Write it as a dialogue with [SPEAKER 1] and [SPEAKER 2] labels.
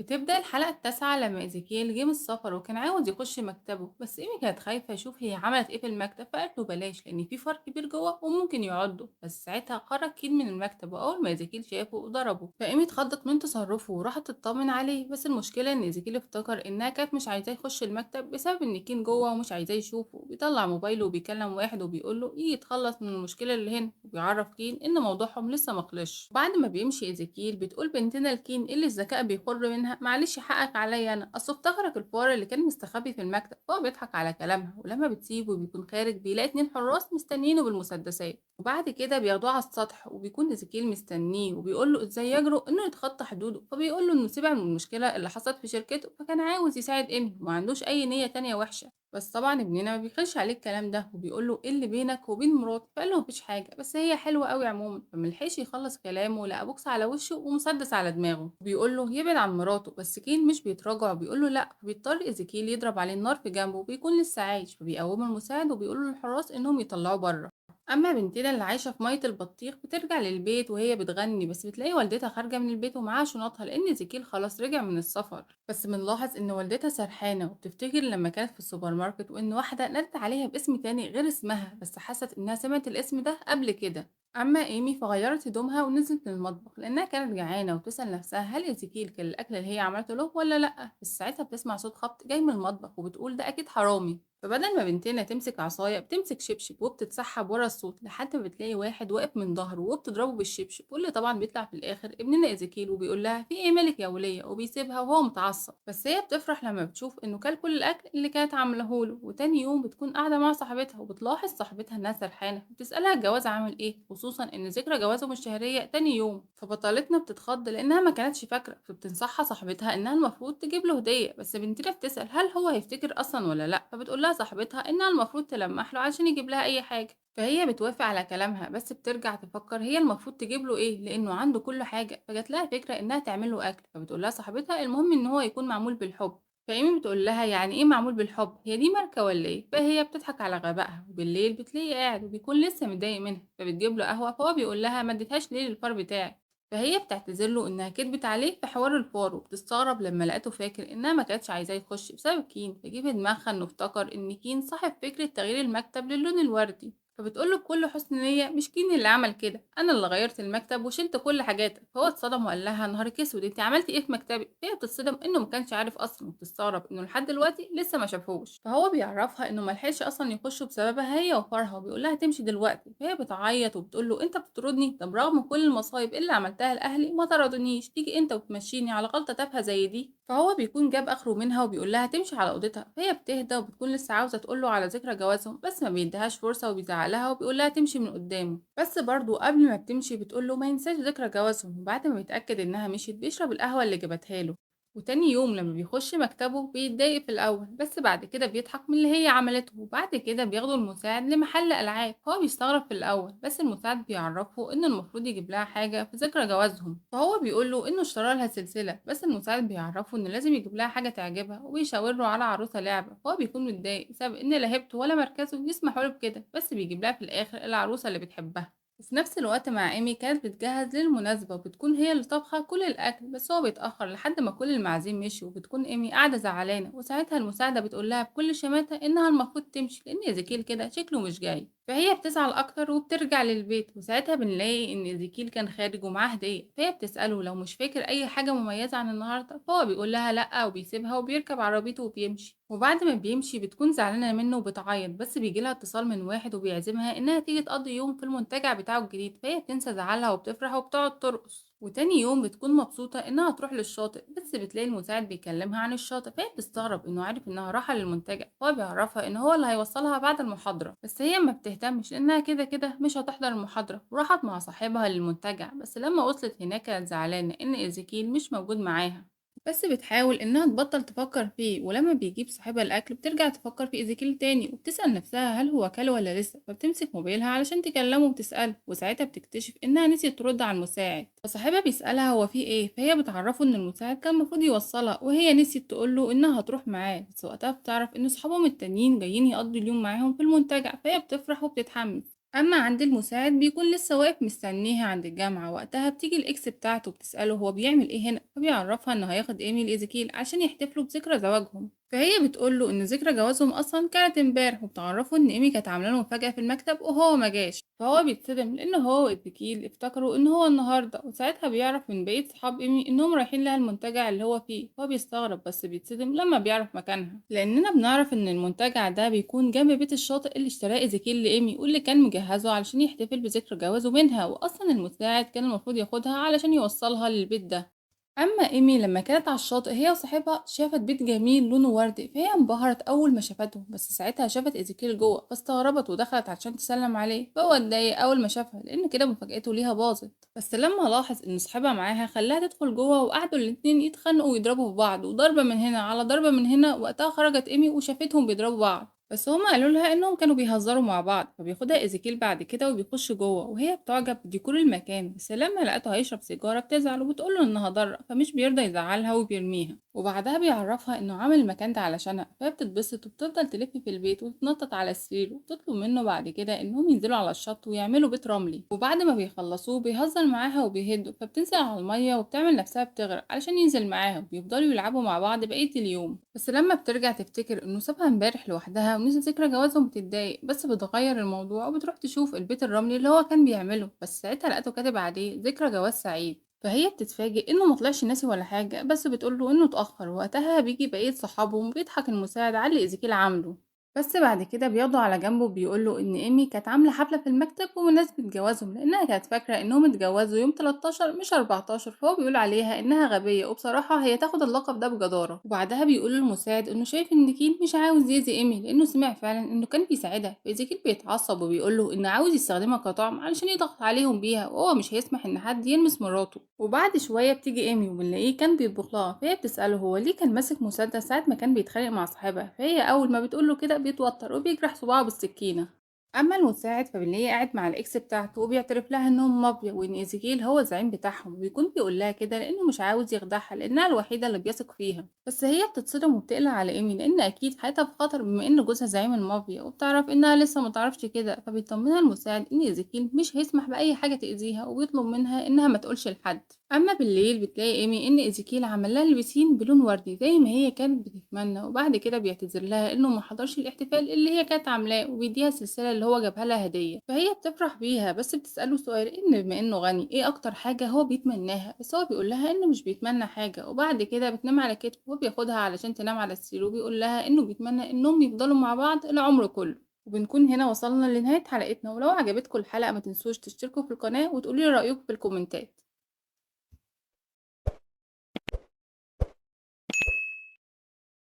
[SPEAKER 1] بتبدأ الحلقة التاسعة لما إيزيكيل جه من السفر وكان عاوز يخش مكتبه، بس إيمي كانت خايفة يشوف هي عملت إيه في المكتب، فقالت له بلاش لأن في فار كبير جوه وممكن يعضه. بس ساعتها خرج كين من المكتب، وأول ما إيزيكيل شافه ضربه، فإيمي اتخضت من تصرفه وراحت تطمن عليه. بس المشكلة إن إيزيكيل افتكر إنها كانت مش عايزاه يخش المكتب بسبب إن كين جوه ومش عايزاه يشوفه. بيطلع موبايله وبيكلم واحد وبيقول له يجي يتخلص من المشكلة اللي هنا، وبيعرف كين إن موضوعهم لسه مخلصش. بعد ما بيمشي إيزيكيل بتقول بنتنا لكين اللي الذكاء بيخر منها معلش حقك عليا انا، اصل افتكرك الفار اللي كان مستخبي في المكتب. فهو بيضحك على كلامها، ولما بتسيبه بيكون خارج بيلاقي 2 حراس مستنيينه بالمسدسات. وبعد كده بياخدوه على السطح وبيكون إيزيكيل مستنيه وبيقول له ازاي يجرؤ انه يتخطى حدوده، فبيقول له انه سمع من المشكله اللي حصلت في شركته فكان عاوز يساعد ايمي وما عندوش اي نيه تانية وحشه. بس طبعا ابننا ما بيخش عليه الكلام ده وبيقول له ايه اللي بينك وبين مراتي، فقال له مفيش حاجه بس هي حلوه قوي عموما. فملحقش يخلص كلامه لقى بوكس على وشه ومسدس على دماغه، وبيقول له يبعد عن مراته، بس كين مش بيتراجع وبيقول له لا. فبيضطر إيزيكيل يضرب عليه النار في جنبه وبيكون لسه عايش، فبيقومه المساعد وبيقول له للحراس انهم يطلعوه بره. اما بنتنا اللي عايشه في ميه البطيخ بترجع للبيت وهي بتغني، بس بتلاقي والدتها خارجه من البيت ومعاها شنطها لان إيزيكيل خلاص رجع من السفر. بس بنلاحظ ان والدتها سرحانه وبتفتكر لما كانت في السوبر ماركت وان واحده نادت عليها باسم تاني غير اسمها، بس حست انها سمعت الاسم ده قبل كده. اما ايمي فغيرت هدومها ونزلت للمطبخ لانها كانت جعانه وبتسال نفسها هل إيزيكيل كان الاكل اللي هي عملته له ولا لا. بس ساعتها بتسمع صوت خبط جاي من المطبخ وبتقول ده اكيد حرامي. فبدل ما بنتنا تمسك عصايه بتمسك شبشب وبتتسحب ورا الصوت لحد ما بتلاقي واحد واقف من ظهره وبتضربه بالشبشب، واللي طبعا بيطلع في الاخر ابننا إيزيكيل وبيقول لها في ايه مالك يا وليه، وبيسيبها وهو متعصب. بس هي بتفرح لما بتشوف انه كل كل الاكل اللي كانت عاملاه له. وتاني يوم بتكون قاعده مع صاحبتها وبتلاحظ صاحبتها انها سرحانه وبتسالها الجواز عامل ايه، خصوصا ان ذكرى جوازهم الشهريه تاني يوم. فبطلتنا بتتخض لانها ما كانتش فاكره، فبتنصحها صاحبتها انها المفروض تجيب له هديه، بس بنتنا بتسال هل هو هيفتكر اصلا ولا لا، فبتقول لها صاحبتها انها المفروض تلمح له عشان يجيب لها اي حاجه. فهي بتوافق على كلامها، بس بترجع تفكر هي المفروض تجيب له ايه لانه عنده كل حاجه. فجات لها فكره انها تعمل له اكل، فبتقول لها صاحبتها المهم ان هو يكون معمول بالحب. فايمي بتقول لها يعني ايه معمول بالحب، هي دي ماركه ولا ايه؟ فهي بتضحك على غبائها. وبالليل بتلاقيه قاعد وبيكون لسه متضايق منها، فبتجيب له قهوه، فهو بيقول لها ما اديتهاش ليه للفار بتاعي. فهي بتعتذر له انها كدبت عليه في حوار الفار، وبتستغرب لما لقته فاكر انها ما كانتش عايزاه يخش بسبب كين. فجه في دماغها انه افتكر ان كين صاحب فكره تغيير المكتب للون الوردي، فبتقول له بكل حسن نيه مش كين اللي عمل كده، انا اللي غيرت المكتب وشلت كل حاجاتك. فهو اتصدم وقال لها نهارك اسود انت عملتي ايه في مكتبي؟ فهي بتتصدم انه ما كانش عارف اصلا، وبتستغرب انه لحد دلوقتي لسه ما شافهوش. فهو بيعرفها انه ما لحقش اصلا يخش بسببها هي وفرها، وبيقول لها تمشي دلوقتي. فهي بتعيط وبتقول له انت بتطردني؟ طب رغم كل المصايب اللي عملتها لاهلي ما طردونيش، تيجي انت وتمشيني على غلطه تافهه زي دي؟ فهو بيكون جاب اخره منها وبيقول لها تمشي على اوضتها. فهي بتهدى وبتكون لسه عاوزه تقول له على ذكرى جوازهم، بس ما بيديهاش فرصه وبيزعق لها وبيقول لها تمشي من قدامه. بس برضه قبل ما بتمشي بتقول له ما ينساش ذكرى جوازهم. وبعد ما بيتاكد انها مشيت بيشرب القهوه اللي جابتها له. وتاني يوم لما بيخش مكتبه بيتضايق في الأول، بس بعد كده بيضحك من اللي هي عملته. وبعد كده بياخدوا المساعد لمحل ألعاب، هو بيستغرب في الأول بس المساعد بيعرفه إنه المفروض يجيب لها حاجة في ذكرى جوازهم. فهو بيقول له إنه اشترى لها سلسلة، بس المساعد بيعرفه إنه لازم يجيب لها حاجة تعجبها، وبيشاور له على عروسة لعبة. فهو بيكون متضايق بسبب إن لا هيبته ولا مركزه يسمحوا له بكده، بس بيجيب لها في الآخر العروسة اللي بتحبها. وفي نفس الوقت مع ايمي كانت بتجهز للمناسبة وبتكون هي اللي طابخة كل الأكل، بس هو بيتأخر لحد ما كل المعازيم مشوا، وبتكون ايمي قاعدة زعلانة. وساعتها المساعدة بتقول لها بكل شماتة إنها المفروض تمشي لأن إيزيكيل كده شكله مش جاي. فهي بتزعل أكتر وبترجع للبيت، وساعتها بنلاقي إن إيزيكيل كان خارج ومعاه هدية. فهي بتسأله لو مش فاكر أي حاجة مميزة عن النهاردة، فهو بيقول لها لأ وبيسيبها وبيركب عربيته وبيمشي. وبعد ما بيمشي بتكون زعلانة منه وبتعيط، بس بيجيلها اتصال من واحد وبيعزمها إنها تيجي تقضي يوم في المنتجع بتاعه الجديد. فهي بتنسى زعلها وبتفرح وبتقعد ترقص. وتاني يوم بتكون مبسوطة إنها تروح للشاطئ، بس بتلاقي المساعد بيكلمها عن الشاطئ، فهي بتستغرب إنه عارف إنها رايحة للمنتجع. فهو بيعرفها إن هو اللي هيوصلها بعد المحاضرة، بس هي ما بتهتمش لأنها كده كده مش هتحضر المحاضرة، وراحت مع صاحبها للمنتجع. بس لما وصلت هناك كانت زعلانة إن إيزيكيل مش موجود معاها، بس بتحاول إنها تبطل تفكر فيه. ولما بيجيب صاحبها الأكل بترجع تفكر في إيزيكيل تاني، وبتسأل نفسها هل هو كل ولا لسه، فبتمسك موبايلها علشان تكلمه وبتسأله. وساعتها بتكتشف إنها نسيت ترد على المساعد، فصاحبها بيسألها هو في إيه، فهي بتعرفه إن المساعد كان المفروض يوصلها وهي نسيت تقوله إنها هتروح معاه. بس وقتها بتعرف إن صحابهم التانيين جايين يقضوا اليوم معاهم في المنتجع، فهي بتفرح وبتتحمس. أما عند المساعد بيكون لسه واقف مستنيها عند الجامعة، وقتها بتيجي ال ex بتاعته بتسأله هو بيعمل إيه هنا، فبيعرفها إنه هياخد إيمي لإيزيكيل عشان يحتفلوا بذكرى زواجهم، فهي بتقول له إن ذكرى جوازهم أصلا كانت امبارح، وبتعرفه إن إيمي كانت عاملة له مفاجأة في المكتب وهو ما جاش، فهو بيتصدم لأن هو وإيزيكيل افتكروا إن هو النهاردة. وساعتها بيعرف من بقية صحاب إيمي إنهم رايحين لها المنتجع اللي هو فيه، فهو بيستغرب بس بيتصدم لما بيعرف مكانها، لأننا بنعرف إن المنتجع ده بيكون جنب بيت الشاطئ اللي اشتراه إيزيكيل لإيمي واللي كان مجهزه علشان يحتفل بذكرى جوازه منها، وأصلا المساعد كان المفروض ياخدها علشان يوصلها للبيت ده. أما إيمي لما كانت على الشاطئ هي وصاحبها شافت بيت جميل لونه وردي، فهي انبهرت أول ما شافته، بس ساعتها شافت إيزيكيل جوه فاستغربت ودخلت عشان تسلم عليه، فهو اتضايق أول ما شافها لأن كده مفاجأته ليها باظت، بس لما لاحظ إن صاحبها معاها خلاها تدخل جوه، وقعدوا الاتنين يتخانقوا ويضربوا في بعض، وضربة من هنا على ضربة من هنا. وقتها خرجت إيمي وشافتهم بيضربوا بعض، بس هما قالوا لها انهم كانوا بيهزروا مع بعض، فبياخدها ايزيكيل بعد كده وبيخش جوه، وهي بتعجب بديكور المكان، بس لما لقته هيشرب سيجاره بتزعل وبتقول له انها ضاره، فمش بيرضى يزعلها وبيرميها. وبعدها بيعرفها انه عامل المكان ده علشانها، فهي بتتبسط وبتفضل تلف في البيت وتتنطط على السرير، وبتطلب منه بعد كده انهم ينزلوا على الشط ويعملوا بيت رملي. وبعد ما بيخلصوه بيهزر معاها وبيهدوا، فبتنزل على الميه وبتعمل نفسها بتغرق علشان ينزل معاها، وبيفضلوا يلعبوا مع بعض بقيه اليوم. بس لما بترجع تفتكر انه سابها امبارح لوحدها ونسي ذكرى جوازهم بتتضايق، بس بتغير الموضوع وبتروح تشوف البيت الرملي اللي هو كان بيعمله، بس ساعتها لقته كاتب عليه ذكرى جواز سعيد، فهي بتتفاجئ انه مطلعش ناسي ولا حاجه، بس بتقوله انه اتاخر. وقتها بيجي بقيه صحابهم وبيضحك المساعد على اللي ايزيكيل عامله، بس بعد كده بياخده على جنبه وبيقوله ان ايمي كانت عامله حفله في المكتب بمناسبه جوازهم، لانها كانت فاكره انهم اتجوزوا يوم 13 مش 14، فهو بيقول عليها انها غبيه وبصراحه هي تاخد اللقب ده بجداره. وبعدها بيقول للمساعد انه شايف ان كين مش عاوز يأذي ايمي لانه سمع فعلا انه كان بيساعدها، فايزيكيل بيتعصب وبيقول له انه عاوز يستخدمها كطعم علشان يضغط عليهم بيها، وهو مش هيسمح ان حد يلمس مراته. وبعد شويه بتيجي ايمي وبنلاقيه كان بيطبخ لها، فهي بتساله هو ليه كان ماسك مسدس ساعه ما كان بيتخانق مع صاحبها، فهي اول ما بتقول له كده بيتوتر وبيجرح صباعه بالسكينة. أما المساعد فبنلاقيه قاعد مع ال ex بتاعته وبيعترف لها إنهم مافيا وإن إيزيكيل هو الزعيم بتاعهم، وبيكون بيقول لها كده لأنه مش عاوز يخدعها لأنها الوحيدة اللي بيثق فيها. بس هي بتتصدم وبتقلق على إيمي لأن أكيد حياتها في خطر بما إن جوزها زعيم المافيا، وبتعرف إنها لسه متعرفش كده، فبيطمنها المساعد إن إيزيكيل مش هيسمح بأي حاجة تأذيها، وبيطلب منها إنها ما تقولش لحد. أما بالليل بتلاقي إيمي إن إيزيكيل عمل لها البسين بلون وردي زي ما هي كانت بتتمنى، وبعد كده بيعتذر لها إنه ما حضرش الاحتفال اللي هي كانت عاملاه، وبيديها السلسلة اللي هو جابها لها هدية، فهي بتفرح بيها. بس بتسأله سؤال إن بما إنه غني إيه أكتر حاجة هو بيتمناها، بس هو بيقول لها إنه مش بيتمنى حاجة. وبعد كده بتنام على كتفه وبياخدها علشان تنام على السرير، وبيقول لها إنه بيتمنى إنهم يفضلوا مع بعض العمر كله. وبنكون هنا وصلنا لنهاية حلقتنا، ولو عجبتكم الحلقة ما تنسوش تشتركوا في القناة وتقولوا لي رأيكم في الكومنتات.